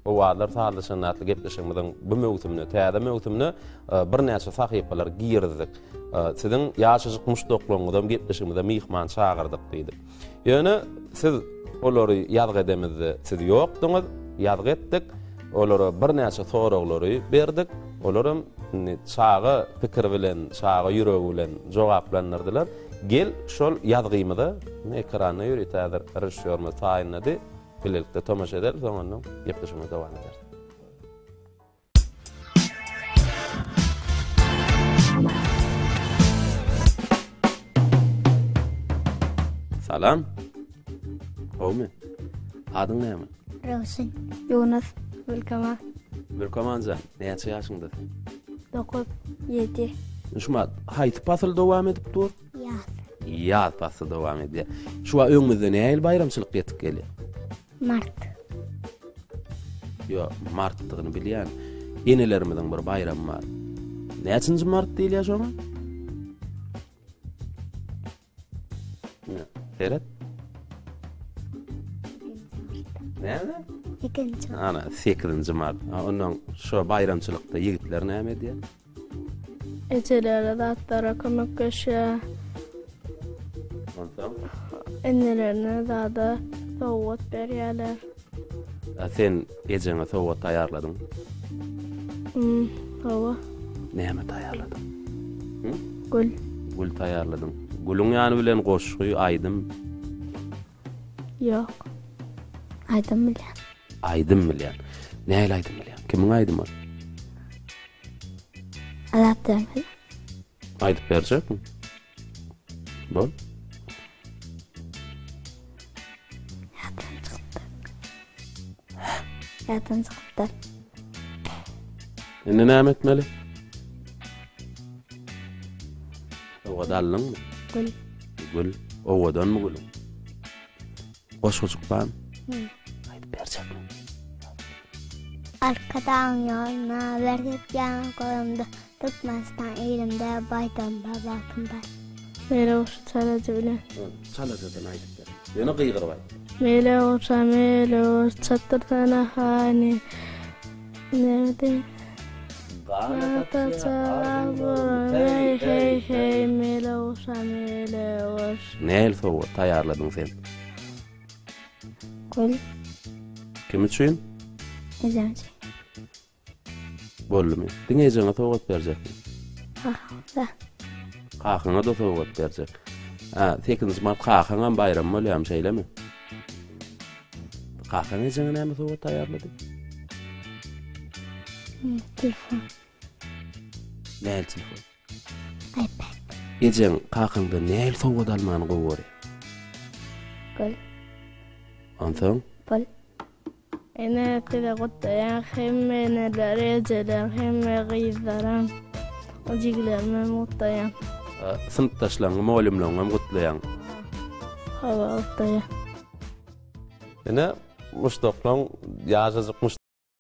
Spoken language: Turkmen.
Owazlar sazlaşanda atly gepleşigimiziň bu möwsümine, täze möwsümine birnäçe sahypalar girizdik. Siziň ýaşajyk muşdaklaryňyzam gepleşigimize myhman çagyrdyk diýdik. Ýöne siz olary ýazgy edemizde siz ýokduňyz, ýazgy etdik. Olara birnäçe soraglary berdik. Olaram indi çaga pikiri bilen, çaga ýüregi bilen jogaplandyrdylar. Gel şol ýazgymyza, ekranda ýörite häzir režissýorymyz taýynlady. Bilelikde tomaşa ederis, soň ondan gepleşigimizi dowam ederis. Salam. Gowmy? Adyň näme? Röwşen. Ýunus. Mülkaman. Mülkamanjan, näçe ýaşyňda sen? 9, 7. Şumat, haýsy pasyl dowam edip dur? Ýaz. Ýaz pasly dowam edýär. Şu wagt öňümizde nähili baýramçylyk ýetip gelýär? Mart. Ýok, martdygyny bilýän. Enelerimiziň bir baýramy bar. Näçinji mart diýilýär şoňa? Seret. Näme? Ikinji. Ana, 8-nji mart. Ondan şo baýramçylykda ýigitler näme edýär? Ejelere zatlara kömekleşýär. Onsoň? Enelerine zada sowgat berýärler. A sen ejeňe sowgat taýýarladyň? Hmm, hawa. Näme taýýarladyň? Hm? Gül. Gül taýýarladyň. Gülüň ýany bilen goşgy, aýdym? Ýok. Aýdym bilýän. Aýdym bilýän. Nähili aýdym bilýän? Kimiň aýdymy? Azat Döwlet. Aýdyp berjekmi? Bol. Ýatdan çykypdyr. Ýatdan çykypdyr. Indi näme etmeli? Sowgat aldyňmy? Gül. Gül. Owadanmy gülüň? Goşgujyk barmy? Aýdyp berjekmi? Arkadagyň ýoluna berk etýän golumda Türkmenistan ilimde baýdagym bar bagtym bar. Mele goşa çalaja bilen. Çalajadan aýdyp ber. Ýöne gygyryp aýt. Mele goşa mele goş çatdyrsana hany. Näme Ganata bolan hey hey hey mele goşa mele goş. Nähili sowgat taýýarladyň sen? Gül. Kim üçin? Ejem üçin. Boldumy? Diňe ejeňe sowgat berjekmi? Kakama-da. Kakaňa-da sowgat berjek. Ha, 8 mart kakaňam baýramy bolýarmy, şeýlemi? Kakaň ejeňe näme sowgat taýýarlady? Telefon. Nähili telefon? iPad. Ejeň kakaňdan nähili sowgat almany gowy görýär? Gül. Onsoň? Pul. Ene size gutlaýan hemme eneleri, ejeler, hemme gyzlaram, jigilerimi hem gutlaýan. Synpdaşlaryňy, mugallymlaryňy hem gutlaýaň. Hawa, gutlaýan. Ine, muşdaklaň ýaşajyk muş.